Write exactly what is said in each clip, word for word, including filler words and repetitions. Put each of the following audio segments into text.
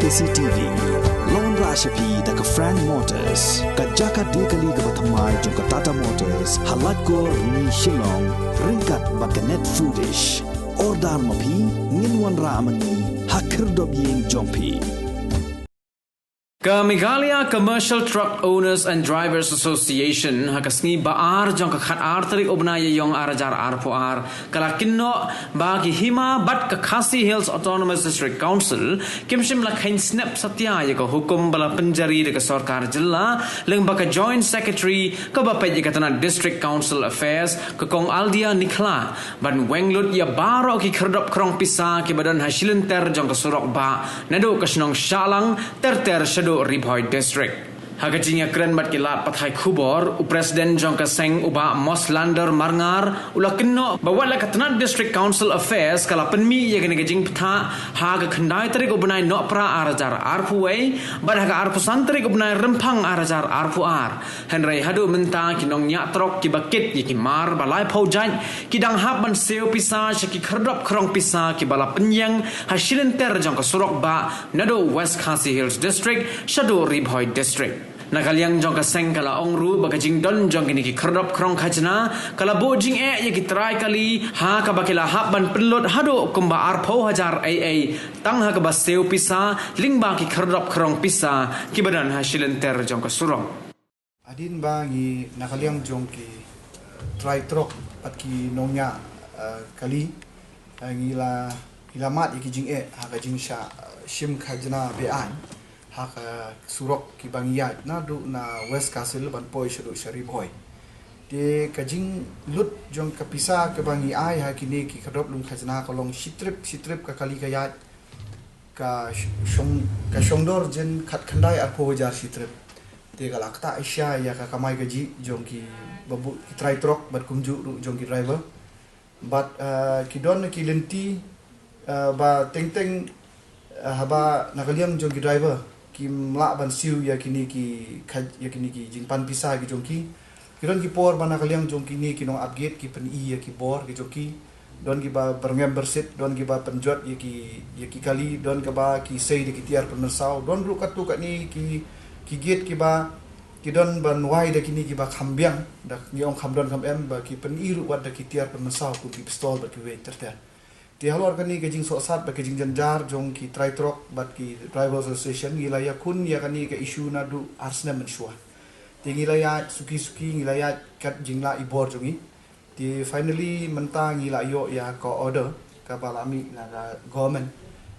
C T V. Long ra sha phi da ka Frank Motors, ka jaka de kali kaba thymmai jong ka Tata Motors, ha Laitkor, Shillong, ryngkat bad ka Net Foodish. Order ma phi, ngin wanrah ma ngi ha khyrdop ïing jong phi. Ka Meghalaya Commercial Truck Owners and Drivers Association, ha ka sngi ba ar jong ka khat ar tarik u bnai Ïaïong ar hajar arphew ar, ka la kynnoh ba ki hima bad ka Khasi Hills Autonomous District Council kim shym la kheiñ snep satia ïa ka hukum ba la pynjari da ka sorkar jylla lyngba ka Joint Secretary kaba peit ïa ka tnat District Council Affairs, ka Kong Aldia Nikhla, ban weng lut ïa baroh ki khyrdop khrong pisa kiba don ha shilynter jong ka surok bah naduh ka shnong Shahlang ter ter shaduh Ri Bhoi District. Ha ka jingïakren bad ki lad pathai khubor, u President jong ka seng, u Bah Moslander Marngar, u la kynnoh ba wat la ka tnat District Council Affairs ka la pynmih ïa kane ka jingbthah ha ka khyndai tarik u bnai Nohprah ar hajar arphew wei bad ha ka arphew san tarik u bnai Rymphang ar hajar arphew ar, hynrei haduh mynta ki nongñiah trok kiba kit ïa ki mar ba laiphew jait ki dang hap ban siew pisa sha ki khyrdop khrong pisa kiba la pynïeng ha shilynter jong ka surok bah naduh West Khasi Hills District shaduh Ri Bhoi District. Na ka liang jong ka seng ka la ong ruh ba ka jingdon jong kine ki khyrdop khrong khajna ka la buh jingeh ïa ki trai kali ha kaba ki la hap ban pynlut haduh kumba arphew hajar ei ei tang ha kaba siew pisa lyngba ki khyrdop khrong pisa kiba don ha shilynter jong ka surok. Hadien ba ngi na ka liang jong ki, eh, trai trok bad ki nongñiah, eh, kali, eh, ngi la, ngi la mad ïa ki jingeh ha ka jingshah, eh, shim khajna beaiñ ha ka surok kiba ngi ïaid naduh na West Khasi Hills ban poi shaduh sha Ri Bhoi. Te ka jinglut jong ka pisa kaba ngi ai ha kine ki khyrdop lum khajna ka long shi trip, shi trip ka kali ka ïaid ka sh-, shong, ka shong dor jin khatkhyndai arphew hajar shi trip. Te ka la ktah shisha ïa ka kamai kajih jong ki babu ki trai trok bad kumjuh ruh jong ki driver. Bad, eh, ki don ki lynti, eh, ba teng teng, eh, haba na ka liang jong ki driver kim lah ban siew ïa kine ki khaj-, ïa kine ki jingpan pisa ki jong ki. Ki don ki por ba na ka liang jong kine ki nongap gate ki pyni ïa ki bor ki jong ki. Don kiba byrngem byrsit, don kiba pynjot ïa ki, ïa ki kali, don kiba ki sei da ki tiar pynmynsaw, don ruh katto katne ki, ki gate kiba ki don ban wai da kine kiba kham biang, da ngi ong kham don kham em, ba ki pyni ruh wat da ki tiar pynmynsaw kum ki pistol bad kiwei ter ter. Te halor kane ka jingsohsat bad ka jingjynjar jong ki trai trok bad ki Driver Association, ngi la ïakhun ïa kane ka issue naduh ar snem mynshuwa. Te ngi la ïaid suki suki, ngi la ïaid kat jinglah i bor jong ngi. Te finally mynta ngi la ïoh ïa ka order kaba la mih na ka government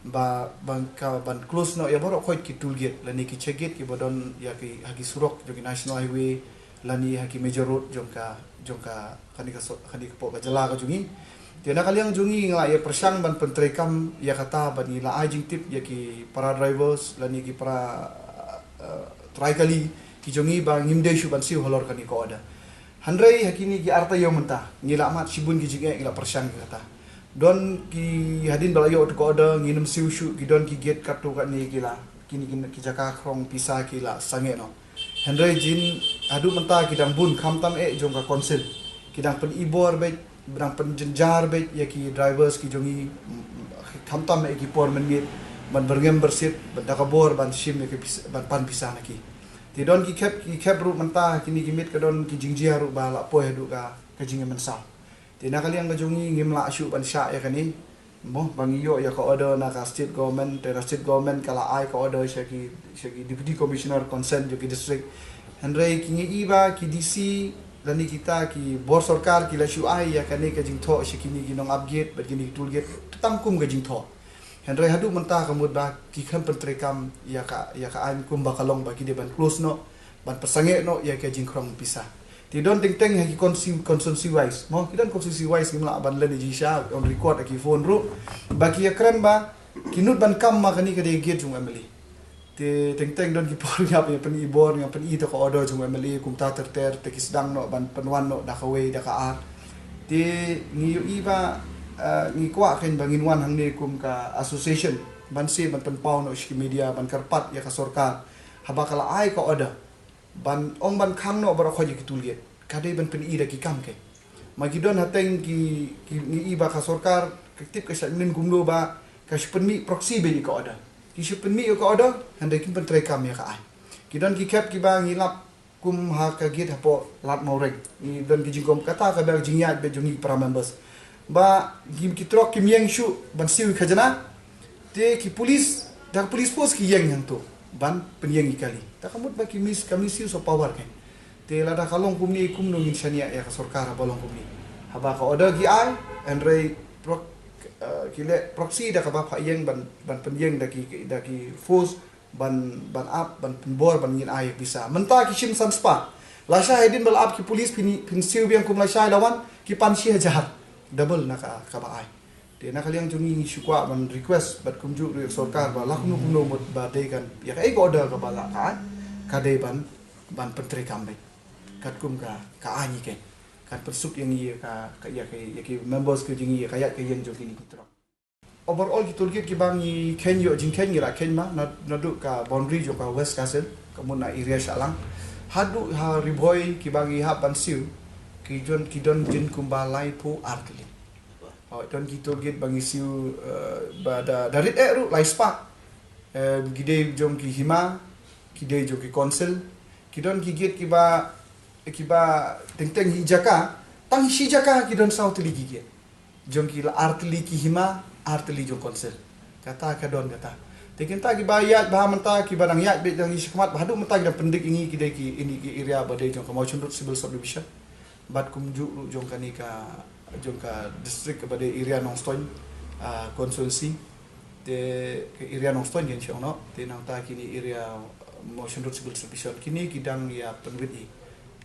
ba, ban ka, ban close noh ïa baroh khoit ki toll gate lane ki check gate kiba don ïa ki, ha ki surok jong ki national highway lane ha ki major road jong ka, jong ka, kane ka so-, kane ka pok ka jylla ka jong ngi. Te na ka liang jong ngi ngi la ïa pyrshang ban pyntreikam ïa kata, ban ngi la ai jingtip ïa ki para drivers lane ki para, eh, trai kali ki jong ngi ba ngim dei shuh ban siew halor kane ka order. Hynrei ha kine ki ar taïew mynta ngi la mad shibun ki jingeh, ngi la pyrshang ïa kata. Don ki, hadien ba la ïoh tu ka order ngin ym siew shuh, ki don ki gate katto katne ki la, kine ki, ki jaka khrong pisa ki la sangeh noh. Hynrei jin haduh mynta ki dang bun, khamtam eh jong ka council, ki dang pyni bor beit, dang pynjynjar beit ïa ki drivers ki jong ngi, khamtam eh ki por mynmiet ban byrngem byrsit, ban da ka bor ban shim ïa ki pis-, ban pan pisa na ki. Te don ki khep, ki khep ruh mynta kine ki miet ka don ki jingjia ruh ba la poi haduh ka, ka jingmynsaw. Te na ka liang ka jong ngi ngim lah shuh ban shah ïa kane. Mo, ba ngi ïoh ïa ka order na ka state government, te na state government ka la ai ka order sha ki, sha ki deputy commissioner concerned jong ki district. Hynrei ki ngi i ba ki D C lane kita ki bor sorkar ki la shu ai ïa kane ka jingthoh sha kine ki nongap gate bad kine ki toll gate tang kum ka jingthoh. Hynrei haduh mynta ka mut ba ki khlem pyntreikam ïa ka, ïa ka aiñ kumba ka long ba ki dei ban close noh, ban pynsangeh noh ïa ka jingkhrong pisa. Te don teng teng ha ki consti-, constituency wise. Mo, ki don constituency wise, ngim lah ban len jingshisha, on record ha ki phone ruh ba ki ïakren ba ki nud ban kam ma kane ka dei gate jong M L A. Te teng teng don ki por ngi hap ïa pyni bor, ngi pyni to ka order jong M L A kumta ter ter, te ki sdang noh ban pynwan noh da kawei da ka ar. Te ngi ïohi ba, eh, ngi kwah kein ba ngin wan hangne kum ka association ban shu ban pynpaw noh sha ki media, ban kyrpad ïa ka sorkar haba ka la ai ka order ban ong ban khang noh baroh khoit ïa ki toll gate, ka dei ban pyni da ki kam kein. Ma ki don hateng ki, ki ngi i ba ka sorkar ka tip ka shait mynnin kumno ba ka shu pynmih proxy beit ïa ka order. Ki shu pynmih ïa ka order, hynrei kim pyntreikam ïa ka aiñ. Ki don ki khep kiba ngi lap kum ha ka gate hapoh Lad Mawreng. Ngi don ki jingkhom kata ka ba jingïaid beit jong ngi para members. Ba ki, ki trok kim ïeng shuh ban siew ïa ka khajna. Te ki police, da ka police force ki ïeng hangto ban pynïeng ïa kali. Ta ka mut ba ki mis, ka misuse of power kein. Te lada ka long kumne kumno ngin shaniah ïa ka sorkar haba long kumne. Haba ka order ki ai, hynrei prok-, eh, ki leh proxy da kaba phah ïeng ban, ban pynïeng da ki, da ki force ban, ban ap, ban pynbor, ban ngin ai pisa. Mynta ki shim san spah. Lashai hadien ba la ap ki police phin, phin siew biang kum lashai la wan, ki pan shi hajar. Double na ka, kaba ai. Te na ka liang jong ngi ngi shu kwah ban request bad kumjuh ruh ïa ka sorkar ba la kumno kumno mut ba dei kan ïa kaei ka order kaba la ka ai, ka dei ban, ban pyntreikam beit. Katkum ka, ka aiñ hi kein. Kan pynsuk ïa ngi ïa ka, ka, ïa ka, ïa ki members ka jong ngi ïa ka ïaid ka ïeng jong kine ki trok. Overall ki toll gate kiba ngi kheiñ ïoh jingkheiñ ngi la kheiñ ma, na, naduh ka boundary jong ka West Khasi Hills, ka mut na area Shillong. Haduh ha Ri Bhoi kiba ngi hap ban siew, ki don, ki don jin kumba laiphew ar tylli. Oh, don ki toll gate ba ngi siew, eh, ba da, da rit eh ruh lai spah. Eh, ki dei jong ki hima, ki dei jong ki council, ki don ki gate kiba, kiba teng teng hi jaka, tang hi shi jaka ki don saw tylli ki gate. Jong ki la ar tylli ki hima, ar tylli jong council. Kata ka don kata. Te kita kiba ïaid bha mynta kiba dang ïaid beit dang ïa shi khmat bha haduh mynta ki dang pyndik ïa ngi ki dei ki ini ki area ba dei jong ka Mawshynrut Civil Subdivision. Bad kumjuh ruh jong kane ka, jong ka district kaba dei area Nongstoiñ, ah, constituency. Te ka area Nongstoiñ kan shong noh. Te nangta kine area Mawshynrut Civil Subdivision. Kine ki dang ïa pynwit hi.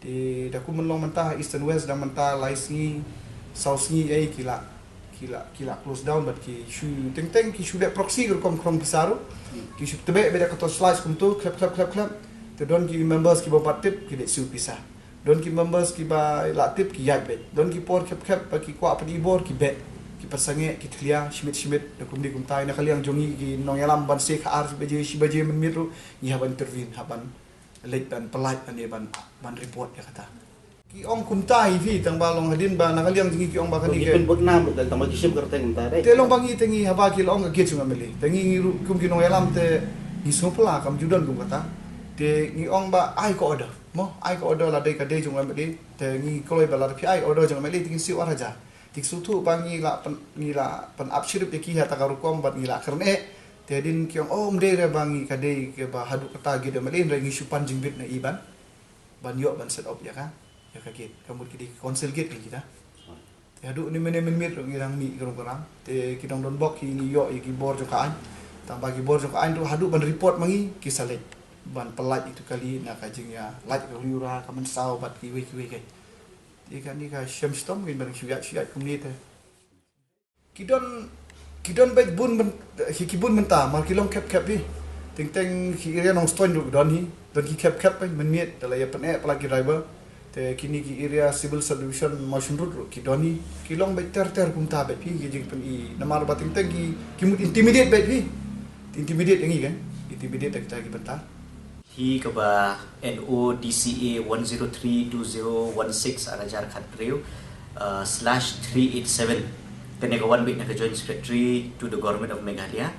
Te da kum mynlong mynta Eastern West dang mynta lai sngi, saw sngi ei ki la, ki la, ki la close down bad ki shu teng teng ki shu leh proxy ka rukom khrong pisa ruh. Ki shu tbeh bad ka torchlight kumto, khlep, khlep, khlep, khlep. Te don ki members kiba pat tip, ki leh siew pisa. Don ki members kiba la tip ki ïaid beit. Don ki por khep khep ba ki kwah pyni bor ki beh. Ki pyrsangeh, ki thlia, shimit shimit, da kumne kumtai, na ka liang jong ngi ki nongïalam ban seh khatar baje, shi baje mynmiet ruh, ngi hap ban intervene, hap ban leit ban pyllait lane ban, ban report ïa kata. Ki ong kumta hi phi, tang ba long hadien ba na ka liang jong ngi ki ong ba kane ki pynbud nam ruh tang ba ki shim kyrteng kumta dei. Te long ba ngi te ngi haba ki la ong ka gate jong M L A. Te ngi ngi ruh kum ki nongïalam te ngi sngewpla kam ju don kum kata. Te ngi ong ba ai ka order. Mo, ai ka order la dei ka dei jong M L A. Te ngi kloi ba la phi ai order jong M L A te ngi siew ar hajar. Te sngewthuh ba ngi la pyn, ngi la pyn ap shrip ïa ki ha ta ka rukom bad ngi la kren eh. Te hadien ki ong, oh, ym dei re ba ngi ka dei kaba haduh kata gate M L A, hynrei ngi shu pan jingbit na i ban, ban ïoh ban set up ïa ka, ïa ka gate. Ka mut ki dei ki council gate ki kita. Te haduh ne mynne mynmiet ruh ngi dang mih ka rung ka rang. Te ki dang don bok ki ngi ïoh ïa ki bor jong ka aiñ. Tang ba ki bor jong ka aiñ ruh haduh ban report ma ngi ki sa leit ban pyllait ïa tu kali na ka jingïalait ka liura ka mynsaw bad kiwei kiwei ki. Te kane ka shem shitom ngin ban shu ïaid shu ïaid kumne te. Ki don, ki don bad bun myn, ki, ki bun mynta, mar ki long khep khep hi. Teng teng ki area Nongstoiñ ruh don hi, don ki khep khep hi, mynmiet, da la ïa pyneh palat ki driver. Te kine ki area civil subdivision Mawshynrut ruh ki don hi, ki long bad ter ter kumta bad hi, ki jingpyni, namar ba teng teng ki, ki mut intimidate bad hi. Intimidate ïa ngi kan, intimidate da kita ki bynta. Hi kaba N O D C A one zero three two zero one six ar hajar khathynriew, uh, slash three eight seven. Kane ka wan beit na ka Joint Secretary to the Government of Meghalaya.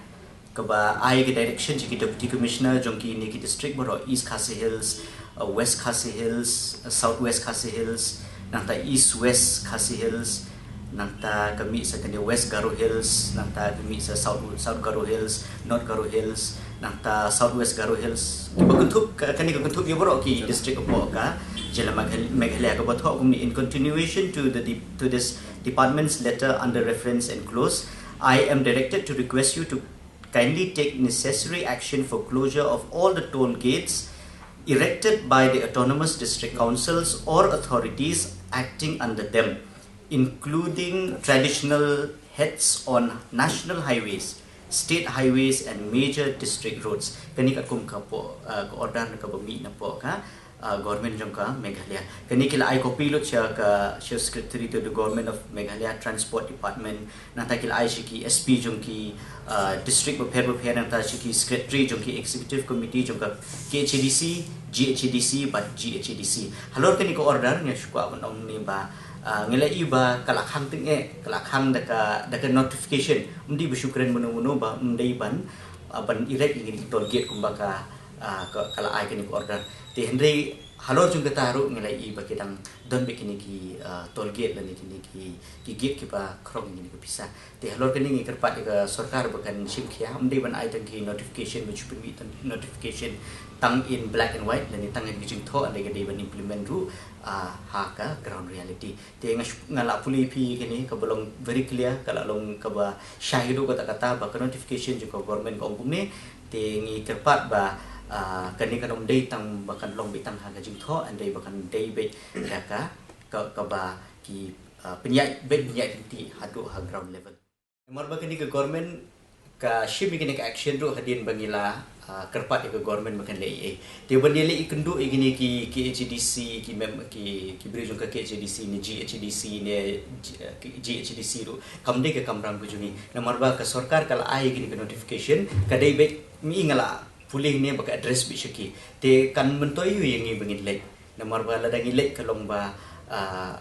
Kaba ai ka direction sha ki Deputy Commissioner jong kine ki district baroh East Khasi Hills, uh, West Khasi Hills, uh, South West Khasi Hills, nangta East West Khasi Hills, nangta ka mih sa kane West Garo Hills, nangta ka mih sa South, South Garo Hills, North Garo Hills, nangta South West Garo Hills. Kiba kynthup, ka, kane ka kynthup ïa baroh ki district hapoh ka jylla Meghal-, Meghalaya. Kaba thoh kumne, in continuation to the de-, to this department's letter under reference enclosed, I am directed to request you to kindly take necessary action for closure of all the toll gates erected by the autonomous district councils or authorities acting under them, including traditional heads on national highways, state highways and major district roads. Kane ka kum ka poh, uh, ka order kaba mih na poh ka, uh, government jong ka Meghalaya. Kane ki la ai copy lut sha ka, sha Secretary to the Government of Meghalaya Transport Department. Nangta ki la ai sha ki S P jong ki, uh, district bapher bapher, nangta sha ki secretary jong ki executive committee jong ka K H A D C, G H A D C bad G H A D C. Halor kane ka order nga shu kwah ban ong ne ba, uh, nga la ïohi ba ka la khang tyngeh, ka la khang da ka, da ka notification. Ym dei ba shu kren mano mano ba ym dei ban Ah, ban erect ïa kine ki toll gate kumba ka, ah, ka, ka la ai kane ka order. Te hynrei halor jong kata ruh ngi la ïohi ba ki dang don beit kine ki, ah, toll gate lane kine ki, ki gate kiba khrong ïa kine ki pisa. Te halor kane ngi kyrpad ïa ka sorkar ba kan shim khia, ym dei ban ai tang ki notification, ba shu pynmih tang notification tang in black and white lane tang ha ki jingthoh, hynrei ka dei ban implement ruh, ah, ha ka ground reality. Te nga sh-, nga la pule ïa phi kane kaba long very clear, ka la long kaba shai haduh katta katta ba ka notification jong ka government ka ong kumne. Te ngi kyrpad ba, ah, kane kan ym dei tang ba kan long beit tang ha ka jingthoh, hynrei ba kan dei beit ïa ka, ka, kaba ki, ah, pynïaid beit, pynïaid lynti haduh ha ground level. Namar ba kane ka government ka shim ïa kane ka action ruh hadien ba ngi la, ah, kyrpad ïa ka government ba kan leh ei ei. Te ban ïaleh ïakynduh ïa kine ki, ki K H A D C, ki mem-, ki, ki briew jong ka K H A D C ne G H A D C ne G-, eh, ki G H A D C ruh kam dei ka kamram ka jong ngi. Namar ba ka sorkar ka la ai ïa kine ka notification, ka dei beit, ngi, nga la pule ne ba ka address beit sha ki. Te kan myntoi ïa ngi ba ngin leit. Namar ba lada ngi leit ka long ba, ah,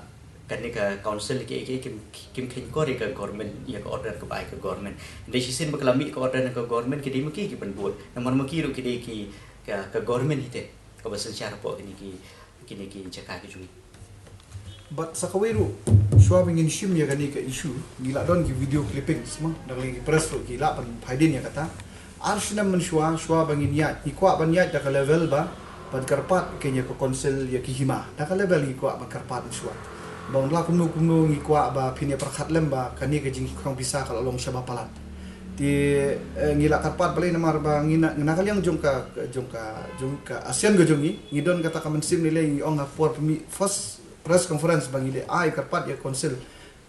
kane ka council ki, ki, kim, kim khein kor ïa ka government, ïa ka order kaba ai ka government. Hynrei shisien ba ka la mih ka order na ka government, ki dei ma ki ki pynbud. Namar ma ki ruh ki dei ki, ka, ka government hi te kaba synshar hapoh kine ki, kine ki jaka ki jong ngi. Bad sa kawei ruh, shuwa ba ngin shim ïa kane ka issue, ngi la don ki video clippings mo na ka liang ki press ruh ki la pynphai dien ïa kata. Ar snem mynshuwa, shuwa ba ngin ïaid, ngi kwah ban ïaid da ka level ba ban kyrpad ïa ka council ïa ki hima. Da ka level ngi kwah ban kyrpad mynshuwa. Ba ym lah kumno kumno, ngi kwah ba phin ïa pyrkhat lem ba kane ka jingkhrong pisa ka la long shaba palat. Te, eh, ngi la kyrpad balei, namar ba ngi na, na ka liang jong ka, jong ka, jong ka ASEAN ka jong ngi, ngi don kata ka mynsiem, ngi leh, ngi ong ha por pynmih first press conference ba ngi leh, ai kyrpad ïa council,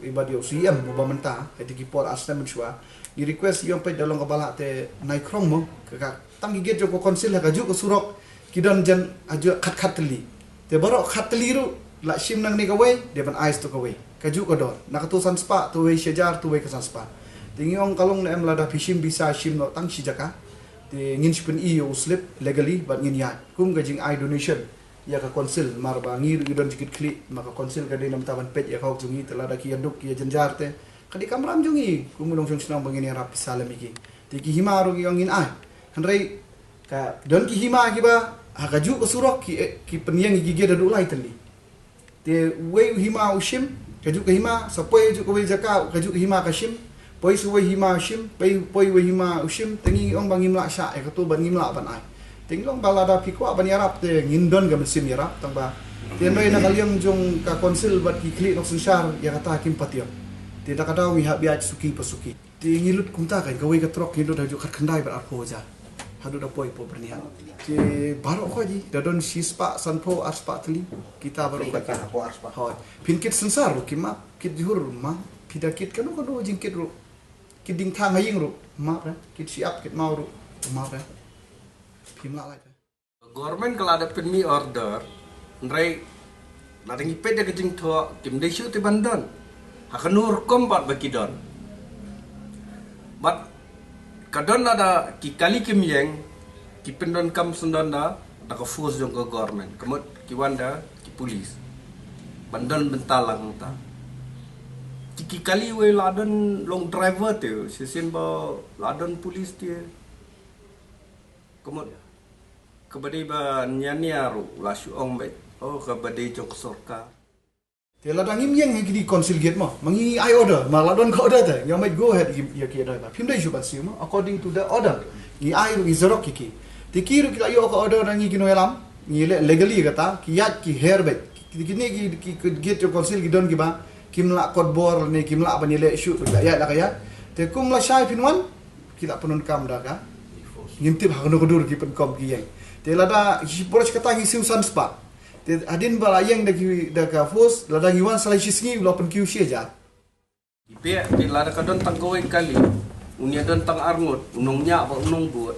i bad ïa u C M uba mynta, ha kito ki por ar snem mynshuwa. Ngi request ïa u peit da long kaba lah te nai khrong mo, ka, ka, tang ki gate jong ka council ha kajuh ka surok, ki don jan hajuh khat khat tylli. Te baroh khat tylli ruh, la shim nangne kawei, dei ban ai sha kato kawei. Kajuh ka dor. Na kato san spah, to wei shi hajar, to wei ka san spah. Te ngi ong ka long ne em, lada phi shim pisa, shim noh tang shi jaka. Te ngin shu pyni ïa u slip legally, bad ngin ïaid. Kum ka jingai donation ïa ka council, namar ba ngi ruh ngi don jingkitkhlieh, ma ka council ka dei na bynta ban peit ïa ka hok jong ngi, te lada ki ïa duk, ki ïa jynjar te ka dei kamram jong ngi, kum u nongshong shnong ba ngin ïarap pisa lem ïa ki. Te ki hima ruh ngi ong ngin ai. Hynrei ka don ki hima kiba ha kajuh ka surok ki, eh, ki pynïeng ïa ki gate haduh lai tylli. Te uwei u hima u shim, kajuh ka hima, sa poi kajuh kawei jaka, kajuh ka hima ka shim, poi sa uwei hima u shim, poi, poi uwei hima u shim, te ngi ong ba ngim lah shah ïa kato, ba ngim lah ban ai. Te ngi ong ba lada phi kwah ban ïarap te ngin don ka mynsiem ïarap, tang ba te hynrei na ka liang jong ka council bad ki khlieh nongsynshar ïa kata kim pat ïoh. Te da ka daw ngi hap ïaid suki pa suki. Te ngi lut kumta, ka kawei ka trok ngi lut hajuh khatkhyndai bad arphew hajar. Haduh da poi hapoh Byrnihat. Te baroh kawei da don shispah sanphew arspah tylli. Kita baroh kawei. Hoi. Phin kit synsar ruh kim map, kit jhur ruh map, phi da kit kano kano jingkit ruh. Kit diengthang ha ïing ruh map re. Kit shi-ap kit maw ruh map re. Phim lah lait re. Government ka la da pynmih order, hynrei lada ngi peit da ka jingthoh, kim dei shuh te ban don. Ha kano rukom pat ba ki don. Bad ka don lada ki kali kim ïeng, ki pyndonkam syndon da, da ka force jong ka government. Ka mut ki wan da ki police ban don bynta lang ta. Ki, ki kali wei la don long driver te, shisien ba la don police te. Ka mut kaba dei ba nia nia ruh la shu ong beit, oh, kaba dei jong ka sorkar. Te lada ngim ïeng ha kine ki council gate mo, ma ngi ai order, ma la don ka order te, ngi ong beit go ahead ïa ki, ïa ki driver. Phim dei shuh ban siew mo, according to the order. Ngi ai ruh, ngi xerox ïa ki. Te ki ruh ki la ïoh ka order na ngi ki nongïalam, ngi leh legally kata, ki ïaid ki her beit. Ki, kine ki, ki, ki gate jong council ki don kiba kim lah kot bor ne kim lah ban ïaleh shuh, la ïaid la ka ïaid. Te kum lashai phin wan, ki la pyndonkam da ka. Ngim tip ha kano ka dur ki pynkom ki ïeng. Te lada shi por shi katta ngi siew san spah. Te hadien ba la ïeng da ki, da ka force, lada ngi wan sa lai shi sngi, la pynkiew shi hajar. Peit, te lada ka don tang kawei kali, un ïa don tang arngut, u nongñiah bad u nongbud.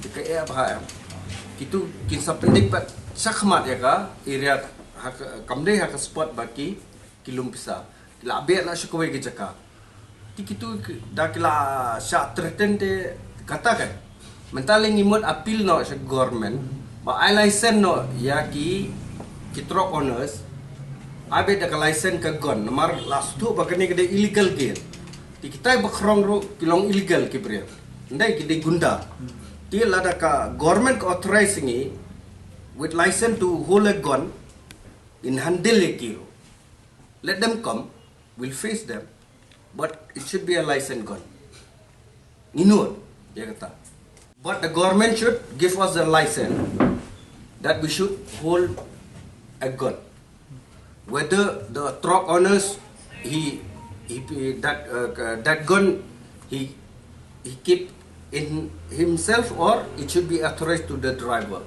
Te ka eh bha em. Kitu kin sa pyndik pat shakhmat ïa ka area, ha ka, kam dei ha ka spot ba ki, ki lum pisa. Ki la beh noh sha kawei ka jaka. Te kitu ki, da ki la shah threaten te kata kan. Mynta lei ngi mut appeal noh sha government ba ai license noh ïa ki, ki truck owners. Ai beit da ka license ka gun, namar la sngewthuh ba kane ka dei illegal gate. Te kitai ba khrong ruh ki long illegal ki briew. Ndai ki dei gunda. Te lada ka government ka authorize ngi with license to hold a gun in handle a kiro. Let them come, we'll face them. But it should be a licensed gun. Ngi nud ïa kata. But the government should give us a license that we should hold a gun. Whether the truck owners, he, he that uh, that gun he he keep in himself, or it should be authorized to the driver.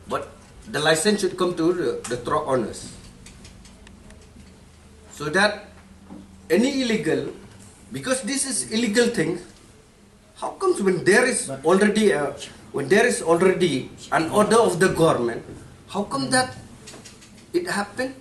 But the license should come to the, the truck owners, so that any illegal, because this is illegal thing, how comes when there is already a, when there is already an order of the government, how come that it happened?